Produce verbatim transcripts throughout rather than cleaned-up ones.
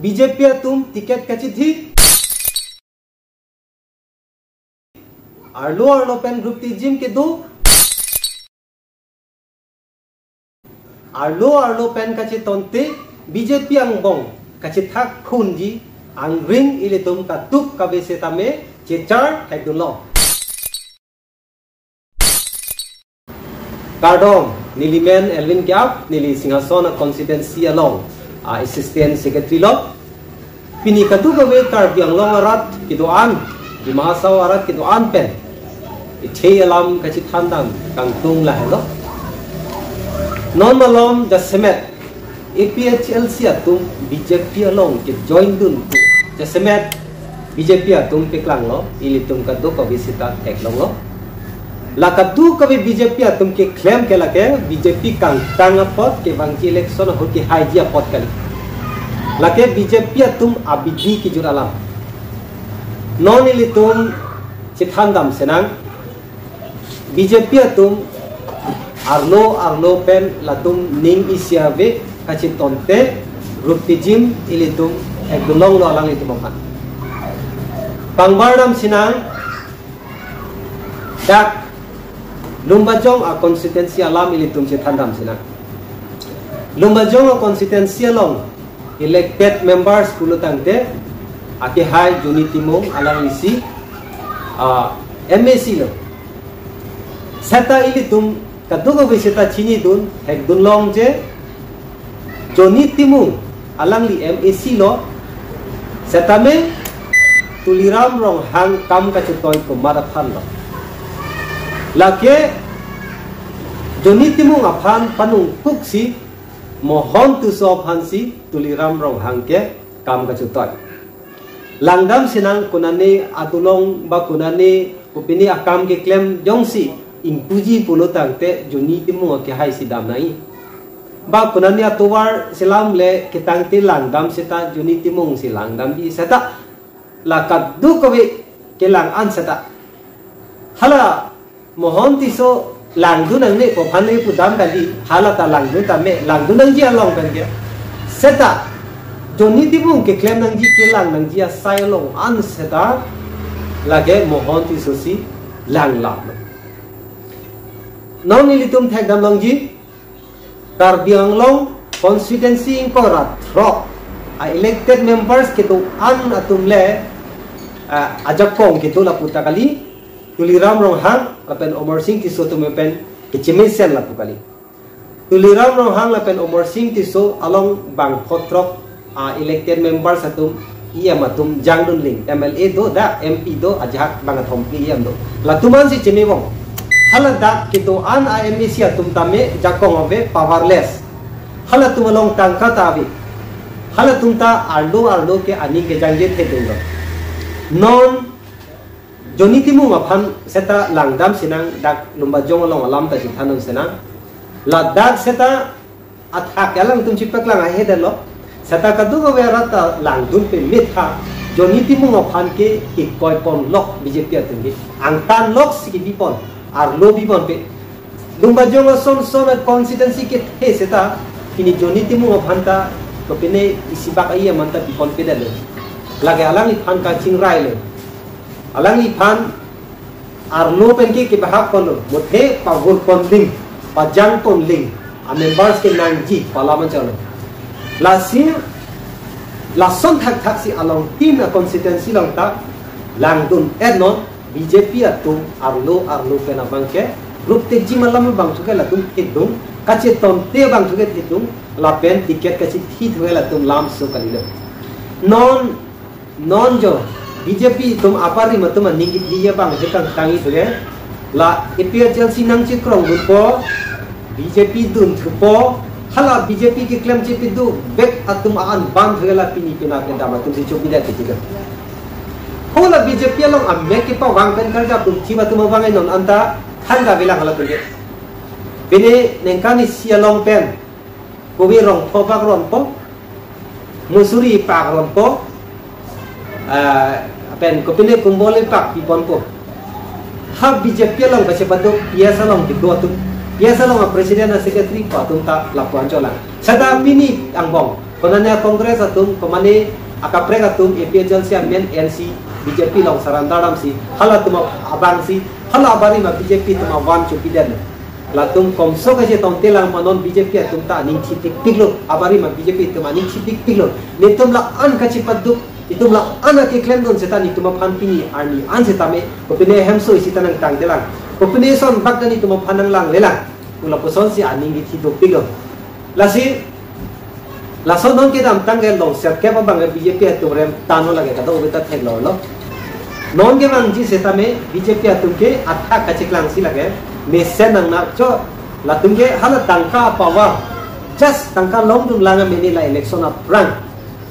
B J P atum ticket kachithi. Arlo arlo pen group tijim kedo. Arlo arlo pen kachetonte B J P angbong kachethak khunji angring ilitum katuk kave setame chechar thekdunlo. Kardom, neli men Elwin Kiap, neli Singhason a constituency along a assistant secretary lo. Pini kadokave Karbi Anglong arat kedo-an, Dima Hasao arat kedo-an pen ithe alam kachethandam kangtung lahelo. Non malom jasemet A P H L C atum B J P along kejoin dun, jasemet B J P atum peklanglo, ilitum kadokave seta theklonglo. La kadokave B J P atum keklem ke lake B J P kangtang apot kevangji election ahut kehaiji apot kali. Lake B J P atum abidi kejut alam. Non ilitum chethandam senang, B J P atum arlo arlo pen latum ning isi ave kachetonte group tijim ilitum thekdunlonglo alanglitum aphan. Pangbar dam senang, dak Lumbajong a constituency alam ilitum chethandam senang. Lumbajong a constituency along elected members pulo tangte akehai Johnny Timung alanglisi, ah, M A C lo. Seta ilitum kadokave seta chinidun, thekdunlong je Johnny Timung alangli M A C lo, setame Tuliram Ronghang kam kachetoi komat aphan lo. Lake Johnny Timung aphan panungkuksi Mohon Tisso aphansi Tuliram Ronghang ke kam kachetoi. Langdam senang konane adolong ba konane kopine akam keklem jongsi ingpuji pulo tangte Johnny Timung akehai si dam nangji. Ba konane atovar selam le ketangte langdam seta Johnny Timung si langdamji seta la kadokave kelang an seta. Hala Mohon Tisso langdun nangne pu aphan le pudam kali, hala ta langdun tame, langdun nangji along pen ke. Seta Johnny Timung keklem nangji, kelang nangji asai along an seta lake Mohon Tisso si langlam. Non ilitum thekdam longji, Karbi Anglong constituency ingkoi ra throk a elected members kedo-an atum le, ah, ajakong kedo lapu ta kali, Tuliram Ronghang lapen Amarsing Tisso atum pen kechemesen lapu kali. Tuliram Ronghang lapen Amarsing Tisso along bang pho throk a elected members atum, E M atum jangdun ling, M L A do, dak M P do, ajahak bang athom P M do. Latum ansi chemebom. Hala dak kedo-an a M A C atum tame jakong ave, powerless. Halatum along tangka ta ave. Halatum ta arlo arlo ke aning kejangje thedunlo. Non Johnny Timung aphan seta langdam senang, dak Lumbajong along alam ta chethandam senang. Ladak seta athak alangtum chepaklang ahedetlo. Seta kadokave arat ta langdun pe metha Johnny Timung aphan ke kekoi ponlok B J P atum ke. Angtan loksi kebipon, arlo bipon pe. Lumbajong ason son a constituency kethe seta pini Johnny Timung aphan ta kopine isibak ayi amanta pipon pedetlo. Lake alangliphan kachingrai lo. Alangliphan arlo pen ke kebahak ponlo, muthe pavur pon ling, pajang pon ling, a members ke nangji pu alam anchotlo. Lasi lason thakthak si along tin a constituency along ta langdun etnon, B J P atum arlo arlo pen abang ke group tijim alam abang thu ke latum thedung, kachetonte abang thu ke thedung, lapen ticket kachithi thu ke latum lamso kalilo. Non non jo B J P atum aparim atum aning kithi abang je kangtangji thu ke, la A P H L C nangchekrong dunpo, B J P dun thupo, hala B J P keklem chepidun bek atum an ban thu ke la pini pina kedam atum si chopidet kithi ke. Hala B J P along amek kepavang pen karja atum chim atum abang non anta than kavelang hala pen ke. Pini ningkan isi along pen kove rong pho pak ronpo, musuri pak ronpo, ah, pen kopine kumbol pak piponpo. Ha B J P along kachepado P S along kedo atum, P S along a president a secretary pu atum ta lapu-an cholang. Seta pini angbong Konane Congress atum, komane akaprek atum, A P H L C amen ensi B J P along surrender damsi, halatum abangsi, hala abarim a B J P atum avan chopidetlo. Latum komso kachetongte lang ma non B J P atum ta aning thipikpiklo, abarim a B J P atum aning thipikpiklo. Netum la-an kachepaduk, itum la-an akeklemdun seta netum aphan pini arni an setame, kopine hemso isi ta nangtangdelang, kopine son bak ta netum aphan nanglanglelang pu lapusonsi aning kethidukpiklo. Lasi, laso non kedamtang ke longset kep abang ke B J P atum rem tano lake, kadokave ta theklonglo. Non kevangji setame B J P atum ke athak kacheklangsi lake mesen nangnangcho. Latum ke hala tangka power, just tangka longdunlang amene la election aphrang.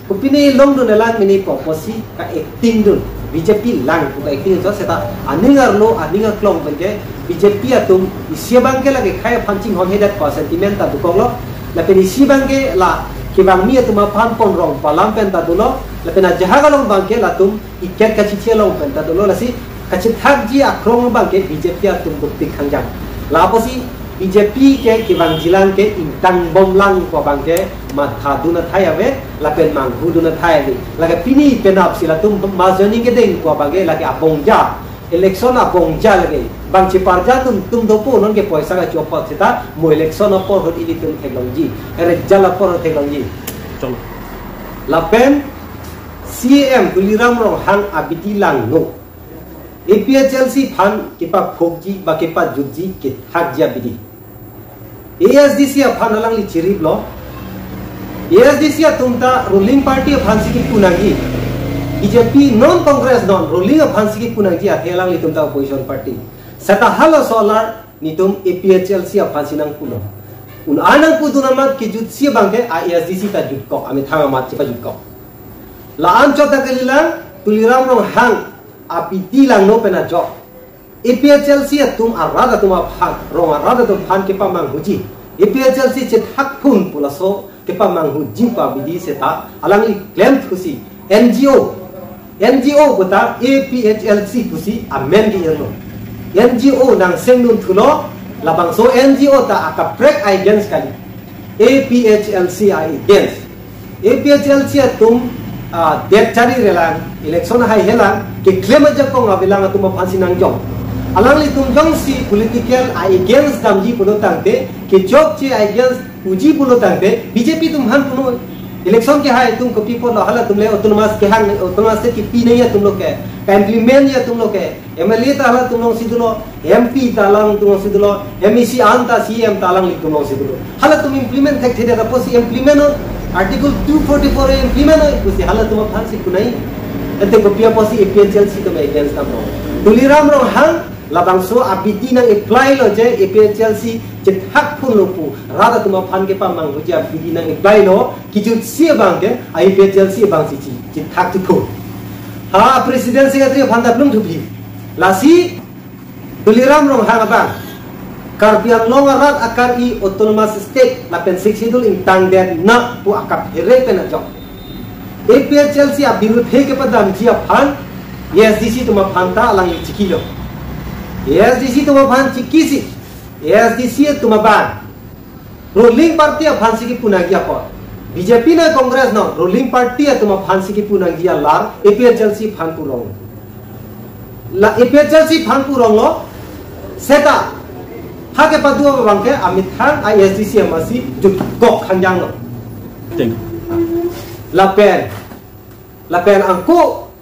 Kopine longdunlang amene pu apotsi ka-acting dun, B J P lang pu ka-acting dun seta aning arlo aning aklong pen ke B J P atum isi abang ke lake khei aphan chinghonhedet pu sentiment ta dokoklo. Lapen isi abang ke la kevangmi atum aphan ponrong pu alam pen ta dolo. Lapen ajahak along abang ke latum iket kachichi along pen ta dolo. Lasi kachethakji akrong abang ke B J P atum dukpik khangjang. La apotsi B J P ke kevangjilang ke ingtangbomlang pu abang ke mathadun athai ave, lapen manghudun athai ave. Lake pini penapsi latum mass joining kedeng pu abang ke lake abongja, election abongja lake. Bang cheparjadun atum dopo, non ke poisa kacho apot seta mo election apor ahut ilitum theklongji, result apor ahut theklongji. Chalo. Lapen C E M Tuliram Ronghang abidi langno. A P H L C aphan kepaphokji ba kepajutji kethakji abidi. A S D C aphan alangli chiriplo. A S D C atum ta ruling party aphansi kipu nangji. B J P non, Congress non, ruling aphansi kipu nangji, athe alanglitum ta opposition party. Seta halaso alar netum A P H L C aphansi nangpulo. Un-an nangpudun amat kejutsi abang ke A S D C ta jutkok, amethang amat chepajutkok. La-an chot ta kalilang, Tuliram Ronghang abidi langno pen ajok A P H L C atum arat atum aphan, rong arat atum aphan kepamanghuji, A P H L C chethakphun pu laso kepamanghuji pu abidi seta alangli klemthusi N G O, N G O kota A P H L C pusi amen ke-irlo. N G O nangsengdun thulo, labangso N G O ta akaprek against kali. A P H L C against. A P H L C atum, ah, det charirelang, election haihelang, keklem ajakong avelang atum aphansi nangjong. Alanglitum jongsi political against damji pulo tangte, kechokche against puji pulo tangte, B J P atum aphan punoi. Election kehai atum kopi apotlo, halatum le autonomous kehang, autonomous state kipi nangji atum lo ke, ka-implement ji atum lo ke, M L A ta halatum alongsi dolo, M P ta halatum alongsi dolo, M A C anta C M ta alanglitum alongsi dolo. Halatum implement thekthedet apotsi implement-o, Article two forty-four implement-o pusi halatum aphansi punoi. Ante kopi apotsi A P H L C atum against damlo? Tuliram Ronghang labangso abidi nang-apply-lo je A P H L C chethakphunlo pu, rat atum aphan kepamanghuji abidi nang-apply-lo, kejutsi abang ke A P H L C abangsi che, chethak chethun. Ha, President Secretary aphan ta plung thuphi. Lasi Tuliram Ronghang abang Karbi Anglong arat akar-i autonomous state lapen Sixth Schedule ingtangdet na pu akaphere pen ajok A P H L C abirudhe kepadamji aphan A S D C atum aphan ta alangli chikilo. A S D C atum aphan chikisi, A S D C atum abang ruling party aphansi kipu nangji apot, B J P non Congress non, ruling party atum aphansi kipu nangji alar A P H L C aphan purong. La A P H L C aphan puronglo, seta ha kepadu abang ke amethang A S D C amatsi jutkok khangjanglo. Ting. Lapen, lapen angko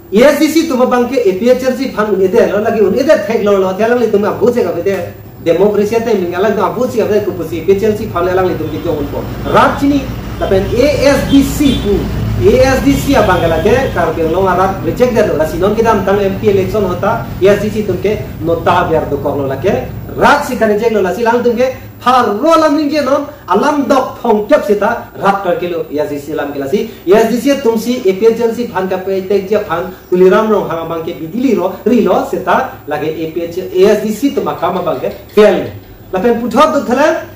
A S D C atum abang ke A P H L C aphan un-edetlo, lake un-edet theklonglo, athe alanglitum abusik avedet. Democracy ateng ning alanglitum abusik avedet, kopusi A P H L C aphan alanglitum kejok unpo. Rat chini, lapen A S D C pu, A S D C abang ke lake Karbi Anglong arat reject detlo, lasi non kedamtang M P election ahut ta A S D C atum ke nota ber dokoklo, lake rat si ka-reject-lo, lasi alangtum ke pharo alam ningjenon, alam dok thomkep seta rat karkelo A S D C alam ke. Lasi A S D C atumsi A P H L C aphan kapetekji aphan Tuliram Ronghang abang ke bidi liro, rilo seta lake A P H, A S D C atum akam abang ke fail. Lapen puthot dothalang,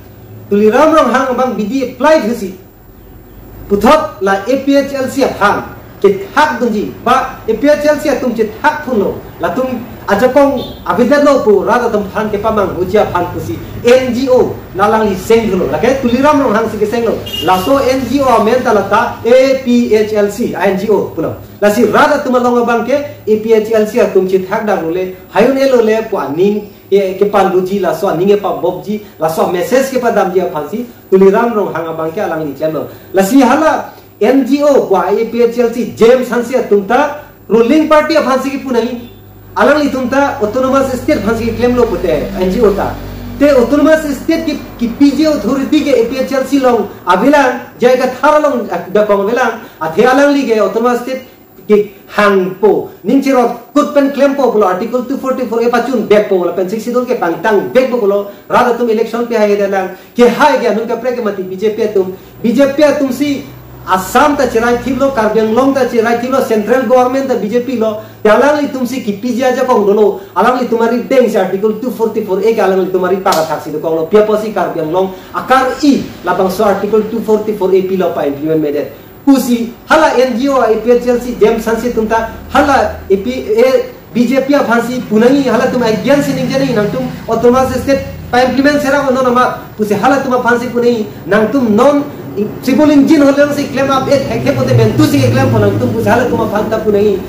Tuliram Ronghang abang bidi apply thusi, puthot la A P H L C aphan chethakdunji ba A P H L C atum chethakphunlo, latum Ajakong avedetlo pu rat atum aphan kepamanghuji aphan pusi N G O nangli sengdunlo. Lake Tuliram Ronghang si kesenglo. Laso N G O amen ta lata A P H L C, N G O pulo. Lasi rat atum along abangke A P H L C atum chethak dak lule, hayun e lule pu aning, e, kepaloji, laso aning kepabobji, laso message kepadamji aphansi Tuliram Ronghang abangke alangli klemlo. Lasi hala N G O pu A P H L C, James Hanse atum ta ruling party aphansi kipu nangji. Alanglitum ta autonomous state aphansi klemlo pute N G O ta. Te autonomous state ki, kipiji authority ke A P H L C along avelang, J I Kathar along, eh, dakong avelang, athe alangli ke autonomous state kehangpo, ning cherot kut pen klempo pulo, Article two forty-four A pachun bekpo lapen Sixth Schedule ke pangtang bekpo pulo, rat atum election pehai dalang, kehai ke anun kaprek ke mati B J P atum, B J P atum si Assam ta cherai thiplo, Karbi Anglong ta cherai thiplo, central government ta B J P lo, te alanglitum si kipiji ajakong dolo, alanglitum arideng si Article two forty-four A ke alanglitum aripak athak si dokoklo, pi apotsi Karbi Anglong akar-i labangso Article two forty-four A pilo pa-implement medet. Pusi hala N G O A P H L C James Hanse atum ta hala A P, eh, B J P aphansi pu nangji, halatum against si ningje nangji, nangtum autonomous state pa-implement serang non amat pusi halatum aphansi pu nangji, nangtum non civil engine holong si klem ap et hek hek pote mentu si klempo nangtum pusi halatum aphan ta pu nangji,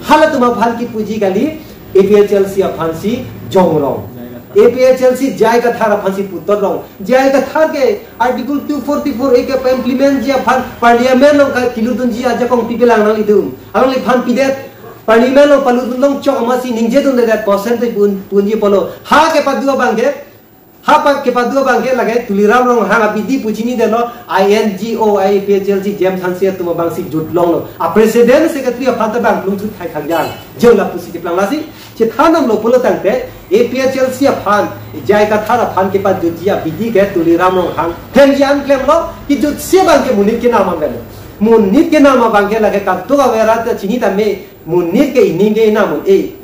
halatum aphan kipuji kali, A P H L C aphansi jongrong. A P H L C J I Kathar aphansi putot rong. J I Kathar ke Article two forty-four A ke pa-implement ji aphan Parliament along ka kelutdunji ajakong pipelang nanglitum. Alangliphan pidet Parliament along palutdun longchok amatsi ningjedundedet percent pun, punji pulo. Ha kepado abangke, ha pa kepado abangke lake Tuliram Ronghang abidi pu chinidetlo, I N G O, I P H L C, James Hanse atum abangsi jutlonglo. A President Secretary aphan ta bang plung thut khai khangjang. Jeng lapusi keplang lasi. Chethandamlo pulo tangte, A P H L C aphan, J I Kathar aphan kepajutji abidi ke Tuliram Ronghang klemji an klemlo, kijutsi abangke monit kenam anvetlo. Monit kenam abangke lake kadokave arat ta chini tame, monit ke ining ke inam un-e.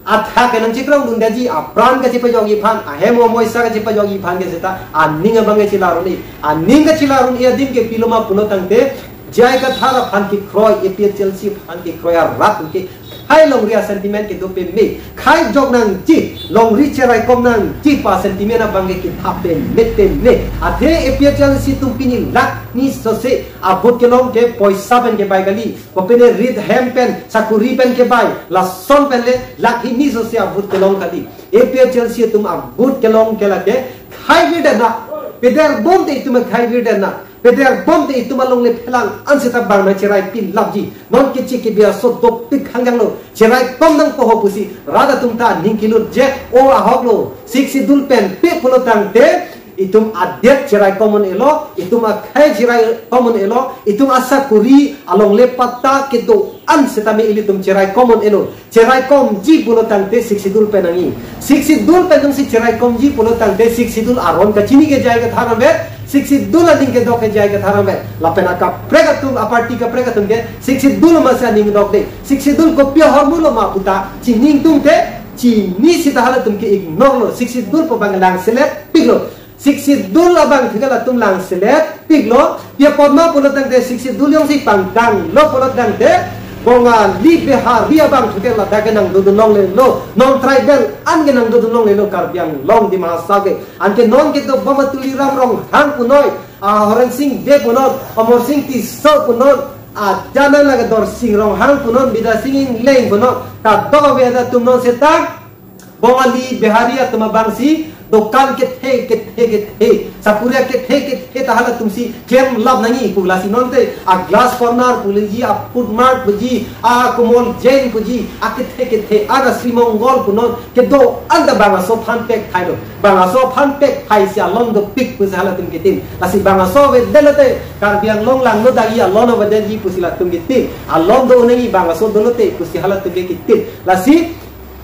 Athak ke nangchekrongdundeji, apran kachepajokji aphan, ahem amoisa kachepajokji aphan ke seta, aning abangke chelarun-e. Aning kachelarun-e adim ke pilo ma pulo tangte, J I Kathar aphan kekroi, A P H L C aphan kekroi arat ke, hai longri a-sentiment kedo peme, khai jok nangji, longri cheraikom nangji pu a-sentiment abangke kethap peme peme. Athe A P H L C atum pini lakh ni sose a-vote kelong ke poisa pen kebai kali. Kopine rit hem pen, sakuri pen kebai, lason pen le lakh hini sose a-vote kelong kali. A P H L C atum a-vote kelong ke lake khai virdet na, peder bomte itum khai virdet na. Peder bomte itum alongle phelang an seta bang nangcherai pilapji. Non keche kebi aso dopik khangjanglo. Cheraikom nangpo ho pusi rat atum ta ning kelutje, o ahoklo. Sixth Schedule pen pe pulo tangte itum adet cheraikom un-elo, itum akhei cheraikom un-elo, itum asakuri alongle patta kedo-an setame ilitum cheraikom un-elo. Cheraikomji pulo tangte Sixth Schedule pen nangji. Sixth Schedule pen jongsi cheraikomji pulo tangte Sixth Schedule aron kachini ke J I Kathar anvet, Sixth Schedule aning kedok ke J I Kathar anvet. Lapen akaprek atum, a-party kaprek atum ke Sixth Schedule masi aning dokde. Sixth Schedule kopi ahormulo ma puta chiningdun te, chini seta halatum ke ignore lo. Sixth Schedule pu abang langselet piklo. Sixth Schedule abang thik halatum langselet piklo, pi apot ma pulo tangte Sixth Schedule jongsi pangtanglo pulo tangte, Bongali Bihari abang thike ladak ke nangdodun longlelo, non-tribal an ke nangdodun longlelo, Karbi Anglong Dima Hasao ke. Anke non kedobom a Tuliram Ronghang punoi, a Horen Sing Bey punon, Amar Sing Tisso punon, a Jana lake Dorsing Ronghang punon, Bidya Sing Engleng punon, kadokave atum non seta Bongali Bihari atum abangsi dokan kethe kethe kethe, sakuri kethe kethe ta halatumsi klemlap nangji pu, lasi non te a-glass corner puji, a-Food Mart puji, a-Komol Jain puji, akethe kethe, a-Sri Mongol punon, kedo-an ta bangso aphan pekphailo. Bangso aphan pekphai si along dopik pusi halatum kitin. Lasi bangso avedetlote Karbi Anglong langno dagi along avedetji pusi latum kitin. Along do nangji bangso dolote pusi halatum kitin. Lasi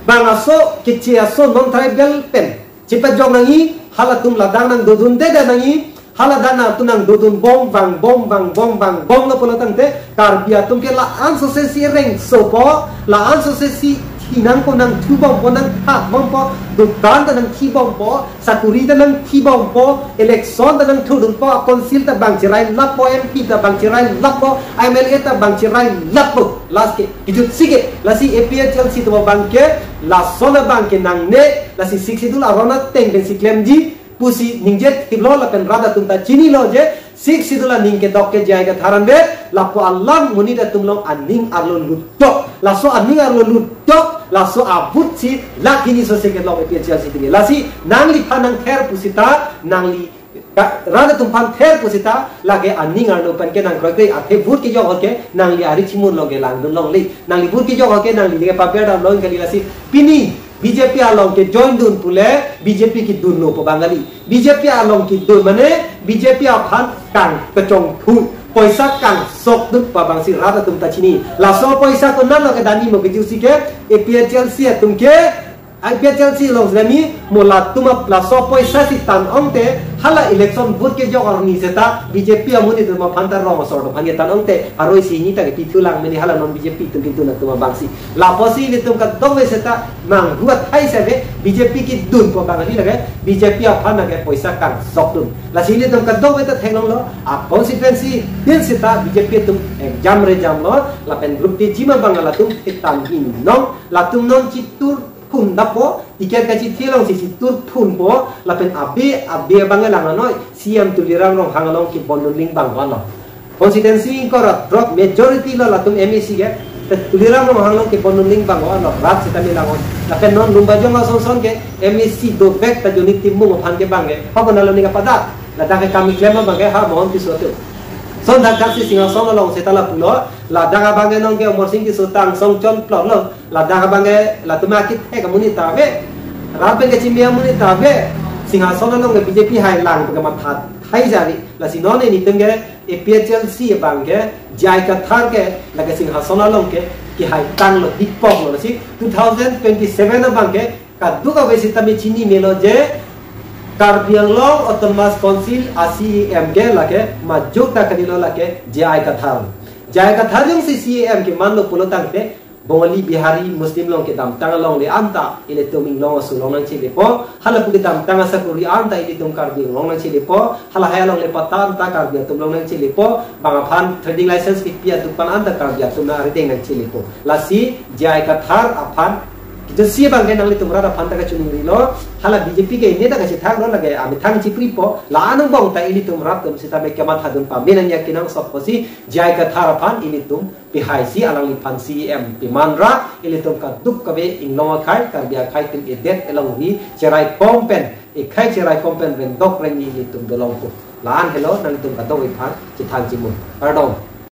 bangso keche aso non-tribal pen chepajok nangji, halatum ladak nangdodunde nangji, haladak nangtum nangdodun bom vangbom vangbom vangbomlo pulo tangte Karbi atum ke la-an sose si rengsopo, la-an sose si Nangko nangthubompo, nangthabompo, dukan ta nangthibompo, sakuri ta nangthibompo, election ta nangthudunpo, council ta bang cherai lappo, M P ta bang cherai lappo, M L A ta bang cherai lappo. Last ke, kejut sige, lasi A P H L C atum abang ke, lason abang ke nangne, lasi Sixth Schedule aron ateng pensi klemji pusi ningje thiplo lapen rat atum ta chinilo je, Sixth Schedule aning kedok ke J I Kathar anvet, lapu alam monit atum along aning arlo lutdok. Laso aning arlo lutdok, laso a-vote si lak hini sose kelong A P H L C atum ke. Lasi nangliphan nangther pusita, nangli ka-, rat atum aphan ther pusita, lake aning arlo pen ke nangkroikre, athe vote kejok ke nangli ari chimun along ke langdun longle. Nangli vote kejok ke nangli ke paper damlong kali, lasi pini B J P along ke join dun pule B J P kedunlo pu abang kali. B J P along kedun mane B J P aphan kang kechongthu, poisa kangsokdun pu abangsi rat atum ta chini. Laso poisa konatlo kedani mo kejut sige, A P H L C atum ke, A P H L C along semi mo latum ap-, laso poisa si tan ongte hala election vote kejok arni seta B J P amonit atum aphan ta rong asor atum aphan ke tan ongte aroi si ni ta kepithu lang mene hala non B J P atum kedun atum abangsi. Lapusi ilitum kadokave seta manghu athai save B J P kedun pu abang kali, lake B J P aphan lake poisa kangsokdun. Lasi ilitum kadokave ta theklonglo, a constituency pen seta B J P atum exam rejamlo, lapen group tiji ma abang latum thetan binong, latum non chitur phun dapo, ticket kachithi alongsi chitur phunpo, lapen abe, abe abang langlo noi, C M Tuliram Ronghang along kebondun ling bang vanlo. Constituency ingkoi ra throk majority lo latum M A C ke, te Tuliram Ronghang along kebondun ling bang vanlo, rat seta me lang-on. Lapen non Lumbajong ason son ke M A C dovek ta Johnny Timung aphan ke abang ke, ha konatlo ne kapadat, ladak ke kami klem abang ke, ha Mohon Tisso atum. Son dak dak si Singhason along seta lapulo, ladak abang ke non ke Amarsing Tisso ta angsong chonploklo, ladak abang ke latum akithek amonit ta ave, rat pen kechimbi amonit ta ave, Singhason along ke B J P hai lang pu kematha thai jari, lasi non nelitum ke A P H L C abang ke, J I Kathar ke, lake Singhason along ke, kehai tanglo, dikpoklo, lasi two thousand twenty-seven abang ke, kadokave seta me chini melo je, Karbi Anglong Autonomous Council a C E M ke lake, majok ta kalilo lake, J I Kathar. J I Kathar jongsi C E M kemanlo pulo tangte, Bengali, Bihari, Muslim along kedamtang alongle anta ilitum inglong aso long nangchelepo, halapu kedamtang asakuri anta ilitum Karbi Anglong nangchelepo, halahai alongle patta anta Karbi atum long nangchelepo, bang aphan trading license kipi atum aphan anta Karbi atum nang arideng nangchelepo. Lasi J I Kathar aphan kejut si abang ke nanglitum rat aphan ta kachiningrilo, hala B J P ke ini ta kachethaklo, lake amethang chipripo, la anung bong ta ilitum rat atum seta me kemathadun pame nangji akenangsot pusi J I Kathar aphan ilitum pihai si alangliphan C E M piman ra ilitum kadokave inglong akhai, Karbi akhai atum edet elongri cheraikom pen, ekhai cheraikom pen rengdok rengni ilitum dolongpo. La-an helo, nanglitum kadokave aphan chethan chimun. Kardom.